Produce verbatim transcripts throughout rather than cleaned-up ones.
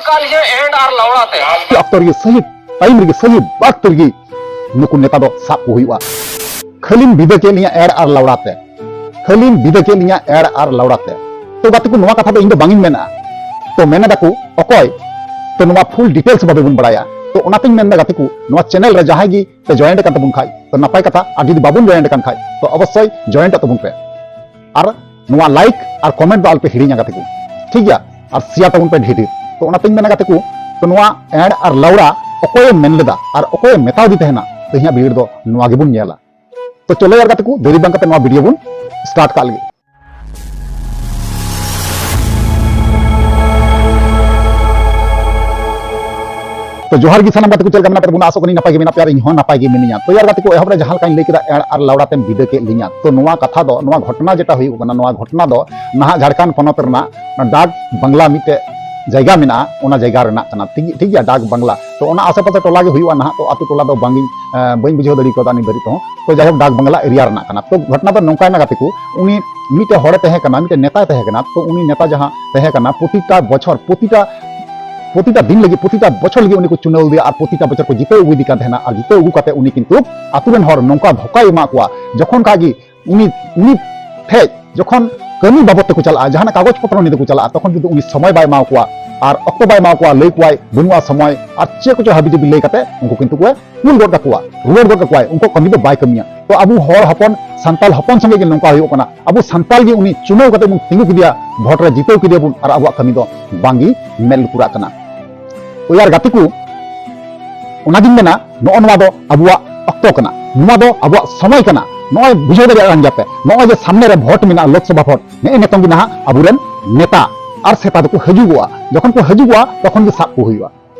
ᱠᱟᱞ ᱡᱮ ᱮᱱᱰ ᱟᱨ ᱞᱟᱣᱲᱟ ᱛᱮ᱾ ᱚᱠᱛᱚ ᱨᱮᱜᱮ ᱥᱟᱹᱦᱤ ᱴᱟᱭᱤᱢ ᱨᱮᱜᱮ ᱥᱟᱹᱦᱤ ᱵᱟᱠᱛ ᱨᱮᱜᱮ ᱱᱩᱠᱩ ᱱᱮᱛᱟ ᱫᱚ ᱥᱟᱵ ᱠᱚ ᱦᱩᱭᱩᱜᱼᱟ᱾ ᱠᱷᱟᱹᱞᱤᱢ ᱵᱤᱫᱟᱹ ᱠᱮᱫ ᱞᱤᱧᱟ ᱮᱲ ᱟᱨ ᱞᱟᱣᱲᱟ ᱛᱮ, ᱠᱷᱟᱹᱞᱤᱢ ᱵᱤᱫᱟᱹ ᱠᱮᱫ ᱞᱤᱧᱟ ᱮᱲ ᱟᱨ ᱞᱟᱣᱲᱟ ᱛᱮ᱾ ᱛᱚ ᱜᱟᱛᱮ ᱠᱚ, ᱱᱚᱣᱟ ᱠᱟᱛᱷᱟ ᱫᱚ ᱤᱧ ᱫᱚ ᱵᱟᱝ ᱤᱧ ᱢᱮᱱᱟ, ᱛᱚ ᱢᱮᱱ ᱮᱫᱟ ᱠᱚ ᱚᱠᱚᱭ, ᱛᱚ ᱱᱚᱣᱟ ᱯᱷᱩᱞ ᱰᱤᱴᱮᱞᱥ ᱵᱷᱟᱵᱮ ᱵᱚᱱ ᱵᱟᱲᱟᱭᱟ᱾ ᱛᱚ ᱚᱱᱟᱛᱤᱧ ᱢᱮᱱ ᱮᱫᱟ ᱜᱟᱛᱮ ᱠᱚ, ᱱᱚᱣᱟ ᱪᱮᱱᱮᱞ ᱨᱮ ᱡᱟᱦᱟᱸᱭ ᱜᱮ ᱯᱮ ᱡᱚᱭᱮᱱᱴ ᱟᱠᱟᱱ ᱛᱟᱵᱚᱱ ᱠᱷᱟᱡ ᱛᱚ ᱱᱟᱯᱟᱭ ᱠᱟᱛᱷᱟ, ᱟᱨ ᱡᱩᱫᱤ ᱵᱟᱵᱚᱱ ᱡᱚᱭᱮᱱᱴ ᱟᱠᱟᱱ ᱠᱷᱟᱡ ᱛᱚ ᱚᱵᱚᱥᱥᱳᱭ ᱡᱚᱭᱮᱱᱴ ᱛᱟᱵᱚᱱ ᱯᱮ᱾ ᱟᱨ ᱱᱚᱣᱟ ᱞᱟᱭᱤᱠ ᱟᱨ ᱠᱚᱢᱮᱱᱴ ᱫᱚ ᱟᱞᱚᱯᱮ ᱦᱤᱲᱤᱧᱟ ᱜᱟᱛᱮ ᱠᱚ, ᱴᱷᱤᱠ ᱜᱮᱭᱟ? ᱟᱨ ᱥᱮᱭᱟᱨ ᱛᱟᱵᱚᱱ ᱯᱮ ᱰᱷᱮᱨ ᱰᱷᱮᱨ᱾ ᱛᱚ ᱚᱱᱟᱛᱤᱧ ᱢᱮᱱᱟ ᱜᱟᱛᱮ ᱠᱚ, ᱛᱚ ᱱᱚᱣᱟ ᱮᱲ ᱟᱨ ᱞᱟᱣᱲᱟ ᱚᱠᱚᱭᱮ ᱢᱮᱱ ᱞᱮᱫᱟ ᱟᱨ ᱚᱠᱚᱭᱮ ᱢᱮᱛᱟᱣ ᱫᱤ ᱛᱟᱦᱮᱱᱟ, ᱛᱮᱦᱮᱧᱟᱜ ᱵᱷᱤᱰᱤᱭᱳ ᱨᱮᱫᱚ ᱱᱚᱣᱟ ᱜᱮᱵᱚᱱ ᱧᱮᱞᱟ᱾ ᱛᱚ ᱪᱚᱞᱚ ᱭᱟᱨ ᱜᱟᱛᱮ ᱠᱚ, ᱫᱮᱨᱤ ᱵᱟᱝ ᱠᱟᱛᱮ ᱱᱚᱣᱟ ᱵᱷᱤᱰᱤᱭᱳ ᱵᱚᱱ ᱥᱴᱟᱨᱴ ᱠᱟᱜ ᱞᱮᱜᱮ᱾ ᱛᱚ ᱡᱚᱦᱟᱨ ᱜᱮ ᱥᱟᱱᱟᱢ ᱜᱟᱛᱮ ᱠᱚ, ᱪᱮᱫ ᱞᱮᱠᱟ ᱢᱮᱱᱟᱜ ᱯᱮ ᱛᱟᱵᱚᱱᱟ? ᱟᱥᱚᱜ ᱠᱟᱹᱱᱟᱹᱧ ᱱᱟᱯᱟᱭ ᱜᱮ ᱢᱮᱱᱟᱜ ᱯᱮᱭᱟ ᱟᱨ ᱤᱧ ᱦᱚᱸ ᱱᱟᱯᱟᱭ ᱜᱮ ᱢᱤᱱᱟᱹᱧᱟ᱾ ᱛᱚ ᱭᱟᱨ ᱜᱟᱛᱮ ᱠᱚ, ᱮᱦᱚᱵ ᱨᱮ ᱡᱟᱦᱟᱸ ᱞᱮᱠᱟᱧ ᱞᱟᱹᱭ ᱠᱮᱫᱟ, ᱮᱲ ᱟᱨ ᱞᱟᱣᱲᱟ ᱛᱮᱢ ᱵᱤᱫᱟᱹ ᱠᱮᱫ ᱞᱤᱧᱟ᱾ ᱛᱚ ᱱᱚᱣᱟ ᱠᱟᱛᱷᱟ ᱫᱚ, ᱱᱚᱣᱟ ᱜᱷᱚᱴᱚᱱᱟ ᱡᱮᱴᱟ ᱦᱩᱭᱩᱜ ᱠᱟᱱᱟ, ᱱᱚᱣᱟ ᱜᱷᱚᱴᱚᱱᱟ ᱫᱚ ᱱᱟᱦᱟᱜ ᱡᱷᱟᱲᱠᱷᱚᱸᱰ ᱯᱚᱱᱚᱛ ᱨᱮᱱᱟᱜ ᱰᱟᱠ ᱵᱟᱝᱞᱟ ᱢᱤᱫᱴᱮᱡ ᱡᱟᱭᱜᱟ ᱢᱮᱱᱟᱜᱼᱟ, ᱚᱱᱟ ᱡᱟᱭᱜᱟ ᱨᱮᱱᱟᱜ ᱠᱟᱱᱟ, ᱴᱷᱤᱠ, ᱴᱷᱤᱠ ᱜᱮᱭᱟ, ᱰᱟᱠ ᱵᱟᱝᱞᱟ᱾ ᱛᱚ ᱚᱱᱟ ᱟᱥᱮ ᱯᱟᱥᱮ ᱴᱚᱞᱟ ᱜᱮ ᱦᱩᱭᱩᱜᱼᱟ ᱱᱟᱦᱟᱜ᱾ ᱛᱚ ᱟᱛᱳ ᱴᱚᱞᱟ ᱫᱚ ᱵᱟᱝ ᱤᱧ, ᱮᱸ, ᱵᱟᱹᱧ ᱵᱩᱡᱷᱟᱹᱣ ᱫᱟᱲᱮ ᱠᱟᱣᱫᱟ ᱱᱤᱛ ᱫᱷᱟᱹᱨᱤᱡ ᱛᱮᱦᱚᱸ᱾ ᱛᱚ ᱡᱟᱭᱦᱳᱠ, ᱰᱟᱠ ᱵᱟᱝᱞᱟ ᱮᱨᱤᱭᱟ ᱨᱮᱱᱟᱜ ᱠᱟᱱᱟ᱾ ᱛᱚ ᱜᱷᱚᱴᱚᱱᱟ ᱫᱚ ᱱᱚᱝᱠᱟᱭᱮᱱᱟ ᱜᱟᱛᱮ ᱠᱚ, ᱩᱱᱤ ᱢᱤᱫᱴᱮᱡ ᱦᱚᱲᱮ ᱛᱟᱦᱮᱸ ᱠᱟᱱᱟ, ᱢᱤᱫᱴᱮᱡ ᱱᱮᱛᱟᱭ ᱛᱟᱦᱮᱸ ᱠᱟᱱᱟ᱾ ᱛᱚ ᱩᱱᱤ ᱱᱮᱛᱟ ᱡᱟᱦᱟᱸ ᱛᱟᱦᱮᱸ ᱠᱟᱱᱟ, ᱯᱨᱚᱛᱤᱴᱟ ᱵᱚᱪᱷᱚᱨ, ᱯᱨᱚᱛᱤᱴᱟ, ᱯᱨᱚᱛᱤᱴᱟ ᱫᱤᱱ ᱞᱟᱹᱜᱤᱫ, ᱯᱨᱚᱛᱤᱴᱟ ᱵᱚᱪᱷᱚᱨ ᱞᱟᱹᱜᱤᱫ ᱩᱱᱤ ᱠᱚ ᱪᱩᱱᱟᱹᱣ ᱞᱮᱫᱮᱭᱟ ᱟᱨ ᱯᱨᱚᱛᱤᱴᱟ ᱵᱚᱪᱷᱚᱨ ᱠᱚ ᱡᱤᱛᱟᱹᱣ ᱟᱹᱜᱩᱭᱮᱫᱮ ᱠᱟᱱ ᱛᱟᱦᱮᱱᱟ᱾ ᱟᱨ ᱡᱤᱛᱟᱹᱣ ᱟᱹᱜᱩ ᱠᱟᱛᱮ ᱩᱱᱤ ᱠᱤᱱᱛᱩ ᱟᱛᱳ ᱨᱮᱱ ᱦᱚᱲ ᱱᱚᱝᱠᱟ ᱫᱷᱳᱠᱟᱭ ᱮᱢᱟ ᱠᱚᱣᱟ, ᱡᱚᱠᱷᱚᱱ ᱠᱷᱟᱡ ᱜᱮ ᱩᱱᱤ, ᱩᱱᱤ ᱴᱷᱮᱡ ᱡᱚᱠᱷᱚᱱ ᱠᱟᱹᱢᱤ ᱵᱟᱵᱚᱫ ᱛᱮᱠᱚ ᱪᱟᱞᱟᱜᱼᱟ, ᱡᱟᱦᱟᱱᱟᱜ ᱠᱟᱜᱚᱡᱽ ᱯᱚᱛᱨᱚ ᱱᱤᱭᱮ ᱛᱮᱠᱚ ᱪᱟᱞᱟᱜᱼᱟ, ᱛᱚᱠᱷᱚᱱ ᱡᱩᱫᱤ ᱩᱱᱤ ᱥᱚᱢᱚᱭ ᱵᱟᱭ ᱮᱢᱟ ᱠᱚᱣᱟ ᱟᱨ ᱚᱠᱛᱚ ᱵᱟᱭ ᱮᱢᱟ ᱠᱚᱣᱟ, ᱞᱟᱹᱭ ᱠᱚᱣᱟᱭ ᱵᱟᱹᱱᱩᱜᱼᱟ ᱥᱚᱢᱚᱭ ᱟᱨ ᱪᱮᱫ ᱠᱚᱪᱚ ᱦᱟᱹᱵᱤ ᱡᱟᱹᱵᱤ ᱞᱟᱹᱭ ᱠᱟᱛᱮ ᱩᱱᱠᱩ ᱠᱤᱱᱛᱩ ᱠᱚ ᱠᱩᱞ ᱜᱚᱫ ᱠᱟᱠᱚᱣᱟ, ᱨᱩᱣᱟᱹᱲ ᱜᱚᱫ ᱠᱟᱠᱚᱣᱟᱭ, ᱩᱱᱠᱩ ᱠᱟᱹᱢᱤ ᱫᱚ ᱵᱟᱭ ᱠᱟᱹᱢᱤᱭᱟ᱾ ᱛᱚ ᱟᱵᱚ ᱦᱚᱲ ᱦᱚᱯᱚᱱ, ᱥᱟᱱᱛᱟᱞ ᱦᱚᱯᱚᱱ ᱥᱚᱸᱜᱮ ᱜᱮ ᱱᱚᱝᱠᱟ ᱦᱩᱭᱩᱜ ᱠᱟᱱᱟ᱾ ᱟᱵᱚ ᱥᱟᱱᱛᱟᱞ ᱜᱮ ᱩᱱᱤ ᱪᱩᱱᱟᱹᱣ ᱠᱟᱛᱮ ᱵᱚᱱ ᱛᱤᱸᱜᱩ ᱠᱮᱫᱮᱭᱟ, ᱵᱷᱳᱴ ᱨᱮ ᱡᱤᱛᱟᱹᱣ ᱠᱮᱫᱮᱭᱟᱵᱚᱱ ᱟᱨ ᱟᱵᱚᱣᱟᱜ ᱠᱟᱹᱢᱤ ᱫᱚ ᱵᱟᱝ ᱜᱮ ᱢᱮᱫ ᱞᱩᱛᱩᱨᱟᱜ ᱠᱟᱱᱟ᱾ ᱛᱚ ᱭᱟᱨ ᱜᱟᱛᱮ ᱠᱚ, ᱚᱱᱟᱜᱤᱧ ᱢᱮᱱᱟ, ᱱᱚᱜᱼᱚ ᱱᱚᱣᱟ ᱫᱚ ᱟᱵᱚᱣᱟᱜ ᱚᱠᱛᱚ ᱠᱟᱱᱟ, ᱱᱚᱣᱟ ᱫᱚ ᱟᱵᱚᱣᱟᱜ ᱥᱚᱢᱚᱭ ᱠᱟᱱᱟ᱾ ᱱᱚᱜᱼᱚᱭ ᱵᱩᱡᱷᱟᱹᱣ ᱫᱟᱲᱮᱭᱟᱜ ᱠᱟᱱ ᱜᱮᱭᱟ ᱯᱮ, ᱱᱚᱜᱼᱚᱭ ᱡᱮ ᱥᱟᱢᱱᱮ ᱨᱮ ᱵᱷᱳᱴ ᱢᱮᱱᱟᱜᱼᱟ, ᱞᱳᱠᱥᱚᱵᱷᱟ ᱵᱷᱳᱴ, ᱱᱮᱜᱼᱮ ᱱᱤᱛᱚᱝ ᱜᱮ ᱱᱟᱦᱟᱜ ᱟᱵᱚᱨᱮᱱ ᱱᱮᱛᱟ ᱟᱨ ᱥᱮᱛᱟ ᱫᱚᱠᱚ ᱦᱤᱡᱩᱜᱚᱜᱼᱟ᱾ ᱡᱚᱠᱷᱚᱱ ᱠᱚ ᱦᱤᱡᱩᱜᱚᱜᱼᱟ, ᱛᱚᱠᱷᱚᱱ ᱜᱮ ᱥᱟᱵ ᱠᱚ ᱦᱩᱭᱩᱜᱼᱟ,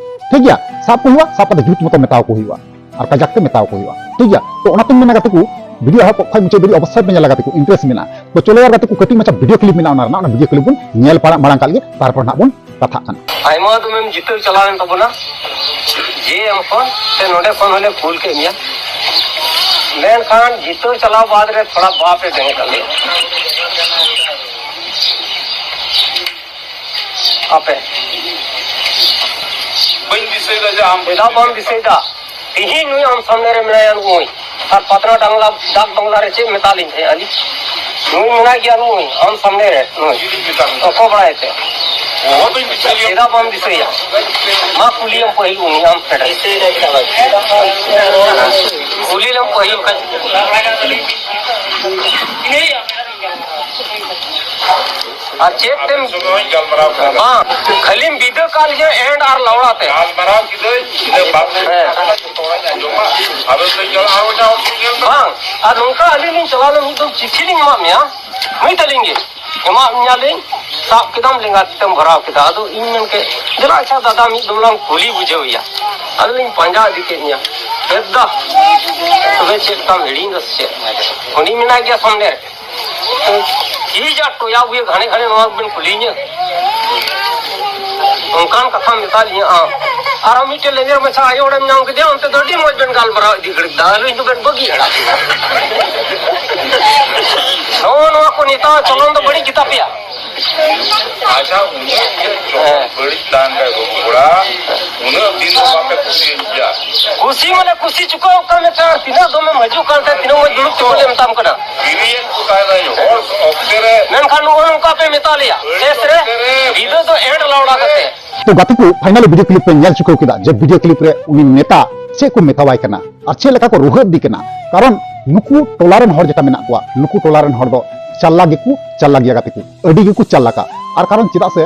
ᱴᱷᱤᱠ ᱜᱮᱭᱟ? ᱥᱟᱵ ᱠᱚ ᱦᱩᱭᱩᱜᱼᱟ, ᱥᱟᱵ ᱠᱟᱛᱮ ᱡᱩᱛ ᱢᱚᱛᱚ ᱢᱮᱛᱟᱣ ᱠᱚ ᱦᱩᱭᱩᱜᱼᱟ ᱟᱨ ᱠᱟᱡᱟᱠ ᱛᱮ ᱢᱮᱛᱟᱣ ᱠᱚ ᱦᱩᱭᱩᱜᱼᱟ, ᱴᱷᱤᱠ ᱜᱮᱭᱟ? ᱛᱚ ᱚᱱᱟᱛᱤᱧ ᱢᱮᱱᱟ ᱜᱟᱛᱮ ᱠᱚ, ᱵᱷᱤᱰᱤᱭᱳ ᱮᱦᱚᱵ ᱠᱷᱚᱱ ᱢᱩᱪᱟᱹᱫ ᱫᱷᱟᱹᱵᱤᱡ ᱚᱵᱚᱥᱥᱳᱭ ᱯᱮ ᱧᱮᱞᱟ ᱜᱟᱛᱮ ᱠᱚ, ᱤᱱᱴᱟᱨᱮᱥᱴ ᱢᱮᱱᱟᱜᱼᱟ᱾ ᱛᱚ ᱪᱚᱞᱚ ᱭᱟᱨ ᱜᱟᱛᱮ ᱠᱚ, ᱠᱟᱹᱴᱤᱡ ᱢᱟᱪᱷᱟ ᱵᱷᱤᱰᱤᱭᱳ ᱠᱞᱤᱯ ᱢᱮᱱᱟᱜᱼᱟ ᱚᱱᱟ ᱨᱮᱱᱟᱜ, ᱚᱱᱟ ᱵᱷᱤᱰᱤᱭᱳ ᱠᱞᱤᱯ ᱵᱚᱱ ᱧᱮᱞ ᱯᱟᱲᱟᱜ ᱢᱟᱲᱟᱝ ᱠᱟᱜ ᱞᱮᱜᱮ, ᱛᱟᱨᱯᱚᱨ ᱱᱟᱦᱟᱜ ᱵᱚᱱ ᱠᱟᱛᱷᱟᱜ ᱠᱟᱱᱟ᱾ ᱟᱭᱢᱟ ᱫᱚᱢᱮᱢ ᱡᱤᱛᱟᱹᱣ ᱪᱟᱞᱟᱣᱮᱱ ᱛᱟᱵᱚᱱᱟ, ᱡᱮ ᱮᱢ ᱠᱷᱚᱱ ᱥᱮ ᱱᱚᱰᱮ ᱠᱷᱚᱱ ᱦᱚᱸᱞᱮ ᱠᱩᱞ ᱠᱮᱫ ᱢᱮᱭᱟ, ᱢᱮᱱᱠᱷᱟᱱ ᱡᱤᱛᱟᱹᱣ ᱪᱟᱞᱟᱣ ᱵᱟᱫ ᱨᱮ ᱛᱷᱚᱲᱟ ᱵᱟᱯᱮ ᱵᱮᱸᱜᱮᱫ ᱠᱟᱜ ᱞᱮᱭᱟ᱾ ᱟᱯᱮ ᱵᱟᱹᱧ ᱫᱤᱥᱟᱹᱭᱮᱫᱟ ᱡᱮ ᱟᱢ ᱪᱮᱫᱟᱜ ᱵᱟᱢ ᱫᱤᱥᱟᱹᱭᱮᱫᱟ? ᱛᱤᱦᱤᱧ ᱱᱩᱭ ᱟᱢ ᱥᱟᱢᱱᱮ ᱨᱮ ᱢᱮᱱᱟᱭᱟ ᱱᱩᱭ᱾ ᱟᱨ ᱯᱟᱛᱲᱟ ᱰᱟᱝᱞᱟ, ᱰᱟᱠ ᱵᱟᱝᱞᱟ ᱨᱮ ᱪᱮᱫ ᱢᱮᱛᱟ ᱞᱤᱧ ᱛᱟᱦᱮᱸᱫ ᱟᱹᱞᱤᱧ? ᱱᱩᱭ ᱢᱮᱱᱟᱭ ᱜᱮᱭᱟ ᱱᱩᱭ ᱟᱢ ᱥᱟᱢᱱᱮ ᱨᱮ ᱱᱩᱭ᱾ ᱚᱠᱚ ᱵᱟᱲᱟᱭ ᱛᱮ? ᱚᱦᱚ ᱫᱩᱧ ᱫᱤᱥᱟᱹᱭᱟ᱾ ᱪᱮᱫᱟᱜ ᱵᱟᱢ ᱫᱤᱥᱟᱹᱭᱟ? ᱢᱟ ᱠᱩᱞᱤᱭᱮᱢ ᱯᱟᱹᱦᱤᱞ ᱩᱱᱤ ᱟᱢ ᱯᱷᱮᱰ ᱨᱮ᱾ ᱠᱩᱞᱤ ᱞᱮᱢ ᱯᱟᱹᱦᱤᱞ ᱠᱷᱟᱡ᱾ ᱟᱨ ᱪᱮᱫ ᱛᱮᱢ ᱥᱚᱸᱜᱮ ᱦᱚᱸᱧ ᱜᱟᱞᱢᱟᱨᱟᱣ ᱠᱟᱱᱟ᱾ ᱵᱟᱝ, ᱠᱷᱟᱹᱞᱤᱢ ᱵᱤᱫᱟᱹ ᱠᱟᱜ ᱞᱤᱧᱟ ᱮᱱᱰ ᱟᱨ ᱞᱟᱣᱲᱟ ᱛᱮ᱾ ᱜᱟᱞᱢᱟᱨᱟᱣ ᱠᱤᱫᱟᱹᱧ, ᱤᱱᱟᱹ ᱵᱟᱫ ᱨᱮ ᱦᱮᱸ᱾ ᱡᱚᱛᱚ ᱦᱚᱲᱤᱧ ᱟᱸᱡᱚᱢᱟ᱾ ᱟᱫᱚ ᱛᱚᱧ ᱪᱟᱞᱟᱜᱼᱟ ᱚᱱᱟ ᱦᱚᱸ ᱥᱚᱸᱜᱮ ᱧᱮᱞ ᱢᱮ᱾ ᱵᱟᱝ, ᱟᱨ ᱱᱚᱝᱠᱟ ᱟᱹᱞᱤᱧ ᱞᱤᱧ ᱪᱟᱞᱟᱣ ᱞᱮᱱ ᱢᱤᱫ ᱫᱚᱢ ᱪᱤᱴᱷᱤ ᱞᱤᱧ ᱮᱢᱟᱜ ᱢᱮᱭᱟ, ᱱᱩᱭ ᱛᱟᱹᱞᱤᱧ ᱜᱮ ᱮᱢᱟᱜ ᱢᱮᱭᱟᱞᱤᱧ, ᱥᱟᱵ ᱠᱮᱫᱟᱢ ᱞᱮᱸᱜᱟ ᱛᱤ ᱛᱮᱢ ᱵᱷᱚᱨᱟᱣ ᱠᱮᱫᱟ᱾ ᱟᱫᱚ ᱤᱧ ᱢᱮᱱ ᱠᱮᱫ, ᱫᱮᱞᱟ ᱟᱪᱪᱷᱟ ᱫᱟᱫᱟ ᱢᱤᱫ ᱫᱚᱢ ᱞᱟᱝ ᱠᱩᱞᱤ ᱵᱩᱡᱷᱟᱹᱣ ᱮᱭᱟ᱾ ᱟᱫᱚ ᱞᱤᱧ ᱯᱟᱸᱡᱟ ᱤᱫᱤ ᱠᱮᱫ ᱢᱮᱭᱟ, ᱫᱮᱫᱟ ᱛᱚᱵᱮ ᱪᱮᱫ ᱞᱮᱠᱟᱢ ᱦᱤᱲᱤᱧ ᱫᱟ ᱥᱮ ᱪᱮᱫ? ᱩᱱᱤ ᱢᱮᱱᱟᱭ ᱜᱮᱭᱟ ᱥᱟᱢᱱᱮ ᱨᱮ᱾ ᱪᱮᱫ ᱡᱟ ᱴᱚᱭᱟ ᱵᱩᱭᱟᱹ ᱜᱷᱟᱱᱮ ᱜᱷᱟᱱᱮ ᱱᱚᱣᱟ ᱵᱮᱱ ᱠᱩᱞᱤᱧᱟ? ᱚᱱᱠᱟᱱ ᱠᱟᱛᱷᱟᱢ ᱢᱮᱛᱟ ᱞᱤᱧᱟ ᱟᱢ᱾ ᱟᱨᱚ ᱢᱤᱫᱴᱮᱱ ᱞᱮᱸᱡᱮᱨ ᱢᱟᱪᱷᱟ ᱟᱭᱳ ᱦᱚᱲᱮᱢ ᱧᱟᱢ ᱠᱮᱫᱮᱭᱟ, ᱚᱱᱛᱮ ᱫᱚ ᱟᱹᱰᱤ ᱢᱚᱡᱽ ᱵᱮᱱ ᱜᱟᱞᱢᱟᱨᱟᱣ ᱤᱫᱤ ᱜᱷᱟᱹᱲᱤᱡ ᱫᱟ, ᱟᱹᱞᱤᱧ ᱫᱚᱵᱮᱱ ᱵᱟᱹᱜᱤ ᱟᱲᱟᱜ ᱠᱮᱫᱟ᱾ ᱱᱚᱜᱼᱚ ᱱᱚᱣᱟ ᱠᱚ ᱱᱮᱛᱟ ᱪᱚᱞᱚᱱ ᱫᱚ ᱵᱟᱹᱲᱤᱡ ᱜᱮᱛᱟ ᱯᱮᱭᱟ᱾ ᱟᱪᱪᱷᱟ, ᱩᱱᱟᱹᱜ ᱜᱮ ᱪᱚᱞᱚᱱ ᱦᱮᱸ᱾ ᱵᱟᱹᱲᱤᱡ ᱛᱟᱦᱮᱱ ᱠᱷᱟᱡ ᱵᱟᱹᱵᱩ ᱠᱚᱲᱟ, ᱩᱱᱟᱹᱜ ᱫᱤᱱ ᱫᱚ ᱵᱟᱯᱮ ᱠᱩᱥᱤᱭᱟᱹᱧ ᱜᱮᱭᱟ᱾ ᱠᱩᱥᱤ ᱢᱟᱱᱮ ᱠᱩᱥᱤ ᱪᱩᱠᱟᱹᱣ ᱠᱟᱱ ᱢᱮ, ᱟᱨ ᱛᱤᱱᱟᱹᱜ ᱫᱚᱢᱮᱢ ᱦᱤᱡᱩᱜ ᱠᱟᱱ ᱛᱟᱦᱮᱸ, ᱛᱤᱱᱟᱹᱜ ᱢᱚᱡᱽ ᱫᱩᱲᱩᱵ ᱛᱤᱸᱜᱩ ᱞᱮ ᱢᱮᱛᱟᱢ ᱠᱟᱱᱟ᱾ ᱵᱤᱨᱤᱭᱟᱹᱱ ᱠᱚ ᱛᱟᱦᱮᱱᱟ, ᱦᱚᱲ ᱚᱠᱛᱮ ᱨᱮ ᱢᱮᱱᱠᱷᱟᱱ ᱱᱚᱜᱼᱚ ᱱᱚᱝᱠᱟ ᱯᱮ ᱢᱮᱛᱟ ᱞᱮᱭᱟ, ᱵᱟᱹᱲᱤᱡ ᱥᱮᱥ ᱨᱮ ᱚᱠᱛᱮ ᱨᱮ ᱵᱤᱫᱟᱹ ᱫᱚ ᱮᱱᱰ ᱞᱟᱣᱲᱟ ᱠᱟᱛᱮ᱾ ᱛᱚ ᱜᱟᱛᱮ ᱠᱚ, finally video clip ᱯᱮ ᱧᱮᱞ ᱪᱩᱠᱟᱹᱣ ᱠᱮᱫᱟ ᱡᱮ video clip ᱨᱮ ᱩᱱᱤ ᱱᱮᱛᱟ ᱪᱮᱫ ᱠᱚ ᱢᱮᱛᱟᱣᱟᱭ ᱠᱟᱱᱟ ᱟᱨ ᱪᱮᱫ ᱞᱮᱠᱟ ᱠᱚ ᱨᱩᱦᱟᱹᱫ ᱤᱫᱤ ᱠᱟᱱᱟ᱾ ᱠᱟᱨᱚᱱ ᱱᱩᱠᱩ ᱴᱚᱞᱟ ᱨᱮᱱ ᱦᱚᱲ ᱡᱮᱴᱟ ᱢᱮᱱᱟᱜ ᱠᱚᱣᱟ, ᱱᱩᱠᱩ ᱴᱚᱞᱟ ᱨᱮᱱ ᱦᱚᱲ ᱫᱚ ᱪᱟᱞᱞᱟ ᱜᱮᱠᱚ ᱪᱟᱞᱞᱟ ᱜᱮᱭᱟ ᱜᱟᱛᱮ ᱠᱚ, ᱟᱹᱰᱤ ᱜᱮᱠᱚ ᱪᱟᱞᱞᱟᱠᱟ᱾ ᱟᱨ ᱠᱟᱨᱚᱱ ᱪᱮᱫᱟᱜ ᱥᱮ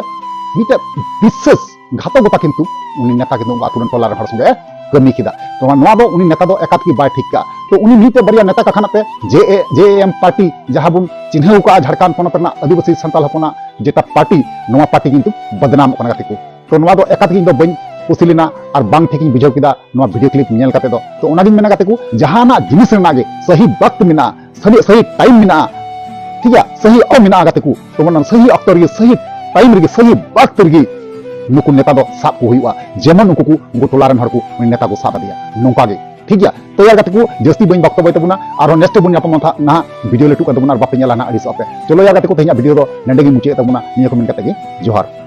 ᱢᱤᱫᱴᱮᱡ ᱵᱤᱥᱮᱥ ᱜᱷᱟᱛᱚᱠᱚᱛᱟ ᱠᱤᱱᱛᱩ ᱩᱱᱤ ᱱᱮᱛᱟ ᱠᱤᱱᱛᱩ ᱩᱱᱠᱩ ᱟᱛᱳ ᱨᱮᱱ ᱴᱚᱞᱟ ᱨᱮᱱ ᱦᱚᱲ ᱥᱚᱸᱜᱮ ᱮ ᱠᱟᱹᱢᱤ ᱠᱮᱫᱟ᱾ ᱛᱚ ᱱᱚᱣᱟ ᱫᱚ ᱩᱱᱤ ᱱᱮᱛᱟ ᱫᱚ ᱮᱠᱟᱛ ᱜᱮ ᱵᱟᱭ ᱴᱷᱤᱠ ᱠᱟᱜᱼᱟ᱾ ᱛᱚ ᱩᱱᱤ ᱢᱤᱫᱴᱮᱡ ᱵᱟᱨᱭᱟ ᱱᱮᱛᱟ ᱠᱟᱠᱷᱟᱱᱟᱜ ᱛᱮ ᱡᱮ ᱮ, ᱡᱮ ᱮ ᱮᱢ ᱯᱟᱨᱴᱤ ᱡᱟᱦᱟᱸ ᱵᱚᱱ ᱪᱤᱱᱦᱟᱹᱣ ᱠᱟᱜᱼᱟ ᱡᱷᱟᱲᱠᱷᱚᱸᱰ ᱯᱚᱱᱚᱛ ᱨᱮᱱᱟᱜ ᱟᱹᱫᱤᱵᱟᱹᱥᱤ ᱥᱟᱱᱛᱟᱲ ᱦᱚᱯᱚᱱᱟᱜ ᱡᱮᱴᱟ ᱯᱟᱨᱴᱤ, ᱱᱚᱣᱟ ᱯᱟᱨᱴᱤ ᱠᱤᱱᱛᱩ ᱵᱚᱫᱱᱟᱢᱚᱜ ᱠᱟᱱᱟ ᱜᱟᱛᱮ ᱠᱚ᱾ ᱛᱚ ᱱᱚᱣᱟ ᱫᱚ ᱮᱠᱟᱛ ᱜᱮ ᱤᱧ ᱫᱚ ᱵᱟᱹᱧ ᱠᱩᱥᱤ ᱞᱮᱱᱟ ᱟᱨ ᱵᱟᱝ ᱴᱷᱤᱠ ᱤᱧ ᱵᱩᱡᱷᱟᱹᱣ ᱠᱮᱫᱟ ᱱᱚᱣᱟ video clip ᱧᱮᱞ ᱠᱟᱛᱮ ᱫᱚ᱾ ᱛᱚ ᱚᱱᱟᱜᱤᱧ ᱢᱮᱱᱟ ᱜᱟᱛᱮ ᱠᱚ, ᱡᱟᱦᱟᱱᱟᱜ ᱡᱤᱱᱤᱥ ᱨᱮᱱᱟᱜ ᱜᱮ ᱥᱟᱹᱦᱤ ᱵᱟᱠᱛ ᱢᱮᱱᱟᱜᱼᱟ, ᱥᱟᱹᱦᱤ, ᱥᱟᱹᱦᱤ time ᱢᱮᱱᱟᱜᱼᱟ, ᱴᱷᱤᱠ ᱜᱮᱭᱟ, ᱥᱟᱹᱦᱤ ᱚᱠᱛᱚ ᱢᱮᱱᱟᱜᱼᱟ ᱜᱟᱛᱮ ᱠᱚ᱾ ᱛᱚ ᱢᱟᱱᱮ ᱥᱟᱹᱦᱤ ᱚᱠᱛᱚ ᱨᱮᱜᱮ, ᱥᱟᱹᱦᱤ time ᱨᱮᱜᱮ, ᱥᱟᱹᱦᱤ ᱵᱟᱠᱛ ᱨᱮᱜᱮ ᱱᱩᱠᱩ ᱱᱮᱛᱟ ᱫᱚ ᱥᱟᱵ ᱠᱚ ᱦᱩᱭᱩᱜᱼᱟ, ᱡᱮᱢᱚᱱ ᱩᱱᱠᱩ ᱠᱚ, ᱩᱱᱠᱩ ᱴᱚᱞᱟ ᱨᱮᱱ ᱦᱚᱲ ᱠᱚ ᱩᱱᱤ ᱱᱮᱛᱟ ᱠᱚ ᱥᱟᱵ ᱟᱫᱮᱭᱟ᱾ ᱱᱚᱝᱠᱟ ᱜᱮ, ᱴᱷᱤᱠ ᱜᱮᱭᱟ᱾ ᱛᱚ ᱭᱟᱨ ᱜᱟᱛᱮ ᱠᱚ, ᱡᱟᱹᱥᱛᱤ ᱵᱟᱹᱧ ᱵᱚᱠᱛᱚᱵᱚᱭ ᱛᱟᱵᱚᱱᱟ, ᱟᱨᱦᱚᱸ next ᱵᱚᱱ ᱧᱟᱯᱟᱢᱟ ᱱᱟᱦᱟᱜ, ᱱᱟᱦᱟᱜ video ᱞᱟᱹᱴᱩᱜ ᱠᱟᱱ ᱛᱟᱵᱚᱱᱟ ᱟᱨ ᱵᱟᱯᱮ ᱧᱮᱞᱟ ᱱᱟᱦᱟᱜ ᱟᱹᱲᱤᱥᱚᱜ ᱟᱯᱮ᱾ ᱪᱚᱞᱚ ᱭᱟᱨ ᱜᱟᱛᱮ ᱠᱚ, ᱛᱮᱦᱮᱧᱟᱜ video ᱫᱚ ᱱᱚᱸᱰᱮ ᱜᱮᱧ ᱢᱩᱪᱟᱹᱫ ᱛᱟᱵᱚᱱᱟ᱾ ᱱᱤᱭᱟᱹ ᱠᱚ ᱢᱮᱱ ᱠᱟᱛᱮ ᱜᱮ ᱡᱚᱦᱟᱨ᱾